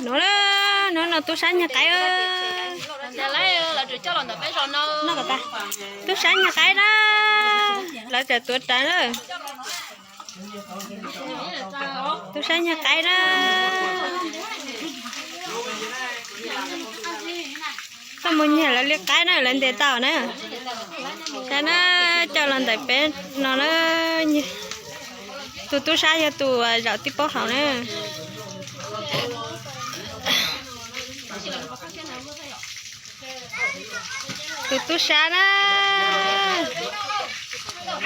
No, no, no, tub sab nyag qaib. Tub sab nyag qaib na, lawv tseem tuav rawv na. Tub sab nyag qaib na. Tuaj mus nyiag lawv li qaib na, lawv ntes tau na. Sab na, coj los ntawm peb no na. Tus tub sab yog tus zaum tib pob hauv na. Tus tub sab na,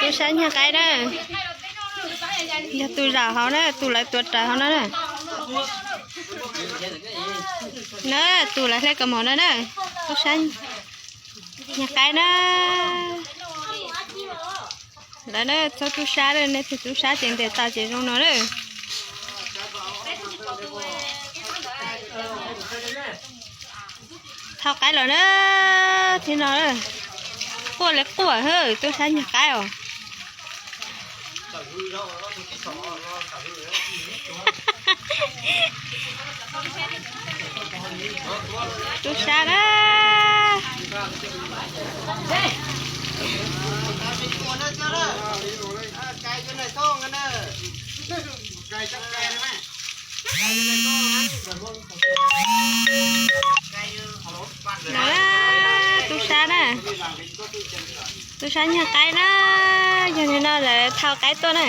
tub sab nyag qaib na, yog tus zaum hauv na, tus lawv tuav rawv hauv no na. Na, tus lawv hle kaus mom no na, tub sab nyag qaib na. Lawv na, txhob tub sab, nej tus tub sab ces ntes tau ces zoo no na. Thau qaib los na, thiab no quaj li quaj, tub sab nyag qaib os. Tub sab na. No, tub sab na, tub sab nyag qaib na, yog li no lawv thau qaib tuaj na.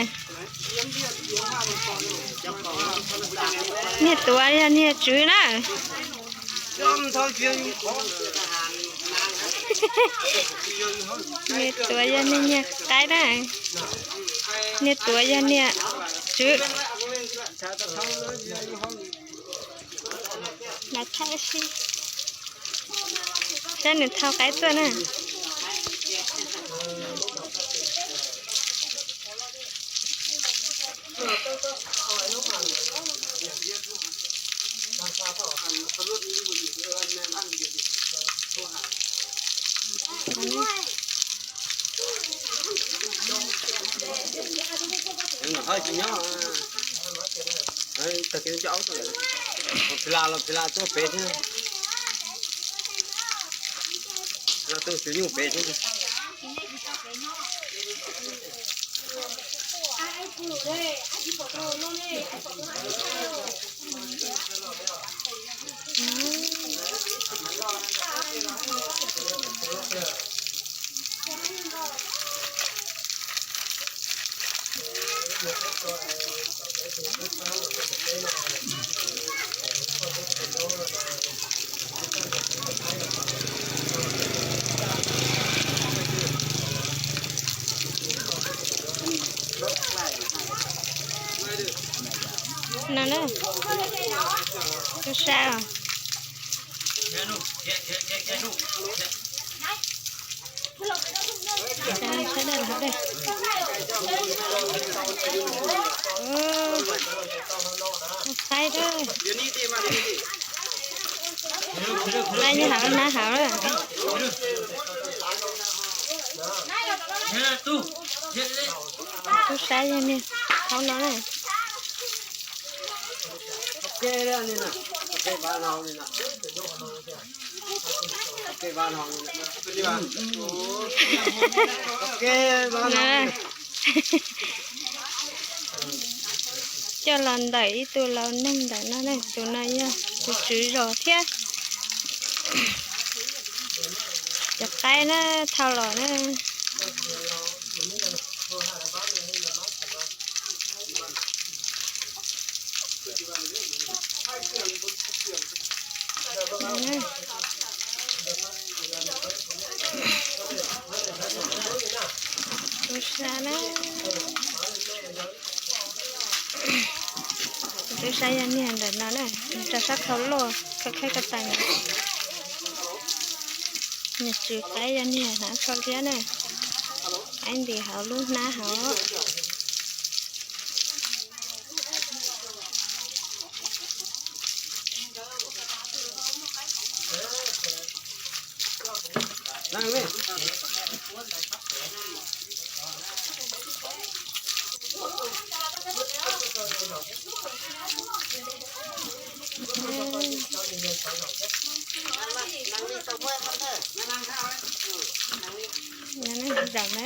Niag tuav yog niag tswv na. Niag tuav yog niag nyag qaib na. Niag tuav yog niag tswv. Los thaij ib si, saib nws thau qaib tuaj na. Tsis nyob, tag kis coj aub tuaj lawm. Phis las los phis las tuaj pem thiab. Los tuaj tsuas nyuj pem thiab. No na, tub sab os. Sab dej hauv dej. Qaib, qaib nyob hauv hnab hauv. Tub sab yog niag hauv no na. Coj los ntawm ib tug laus neeg ntawm no na, tus no yog tus tswv zos thiab. Cov qaib na, thau los na. Tub sab na, tub sab yog niag ntawm no na, rau sab khau loj khawb khawb ko taw. Nws tswv qaib yog niag hnav tsho liab na, qaib ntim hauv lub hnab hauv. Zaum na.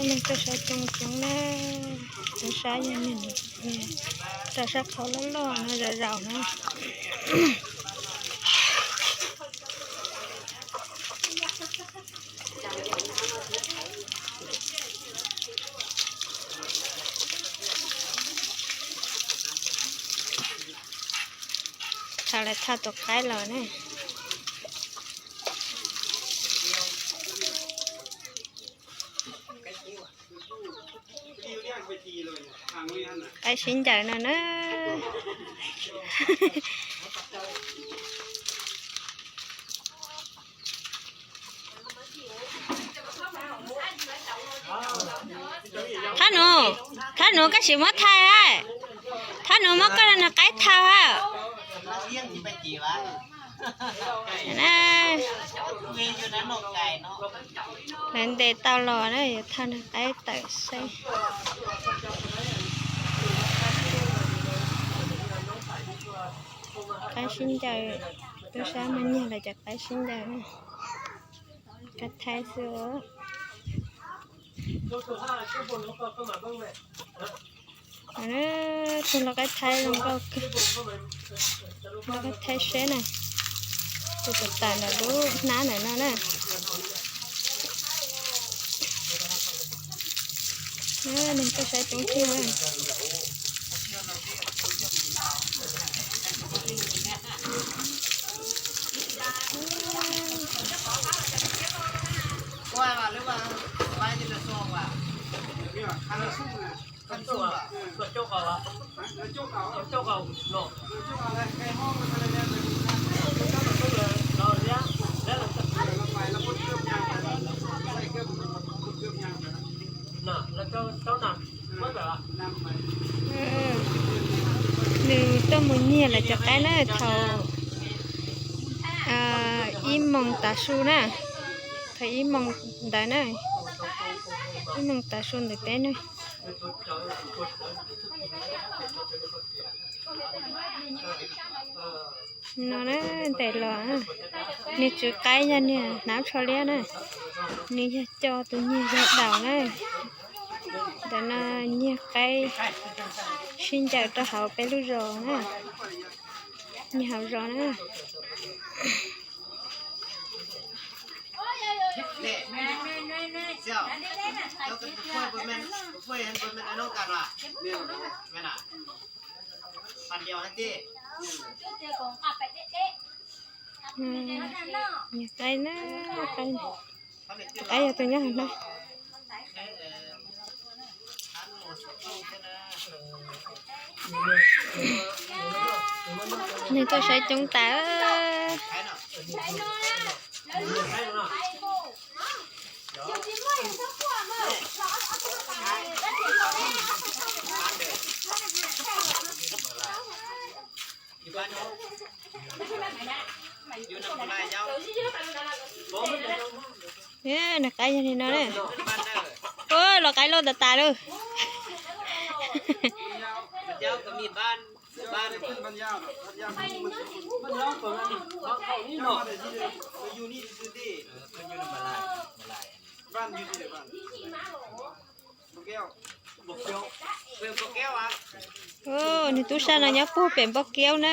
Neeg tuaj saib coob coob na, tuaj saib yog rau sab qhov loj loj no zaum zaum na. Thaum lawv thauj tus qaib los ne. Qaib sib ncaws no na. Thab nus, thab nus koj sim muab thaiv hab. Thab nus muab koj niag qaib thauj hab. Lawv ntes tau los na, yuav thauj niag qaib tawm saib. Qaib sib ncaws, tub sab muaj nyiaj lawv cov qaib sib ncaws. Qaib thaib xwb. Tus lau qaib thaib zoo nkauj kawg. Lau qaib thaib seb na. Tus tawm tawm ntawm lub hnab ntawm no na. Neeg tuaj saib coob tiag. Nws tuaj mus nyiag lawv cov qaib na thaum ib moos tav su na, thaum ib moos ntawd na, ib moos tav su ntawm peb na. No na, ntes los, niag tswv qaib yog niag hnab tsho liab na, nws yog coj tus nyiag yog daus na. Ntawm no nyiag qaib sib ncaws rau hauv peb lub zos na, nyiag hauv zos na. Nyiag qaib na, qaib, qaib yog tus nyob hauv na. Neeg tuaj saib coob tas. Nws qaib yog li no na. Ua, los qaib loj tas tas lawm. Nws tub sab no nyob puag pem npoj kiaub na.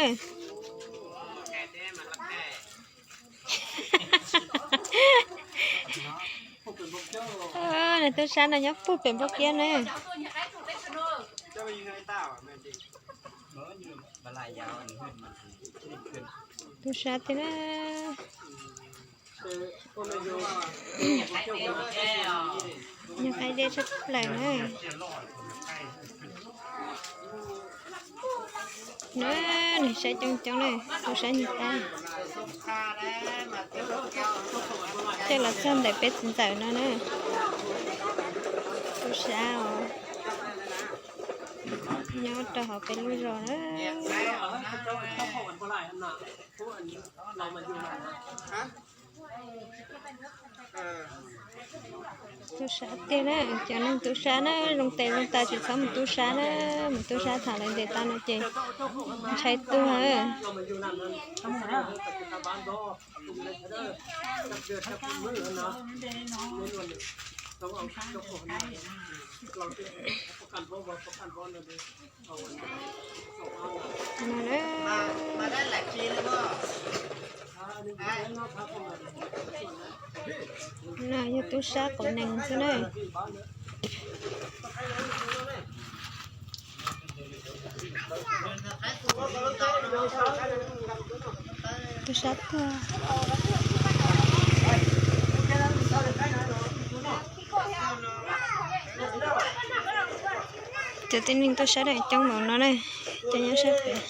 Nws tub sab no nyob puag pem npoj kiaub na. Tub sab thiab na. Nyob qaib deb tshaj plaws na. Na, neeg saib coob coob na, tub sab nyuag qab. Thiaj los txog ntawm peb txiv ntxawm no na. Tub sab os, nyob rau hauv peb lub zos na. Tub sab tiag na, cov neeg tub sab na, zoo tes zoo taw tsis txhob mus tub sab na, mus tub sab tham lawv ntes tau no ces ntshai tuag. No yog tub sab quav nees xwb na. Tub sab tuag. Cov tib neeg tuaj saib daim coob npaum no ne, cov nyob sab pem.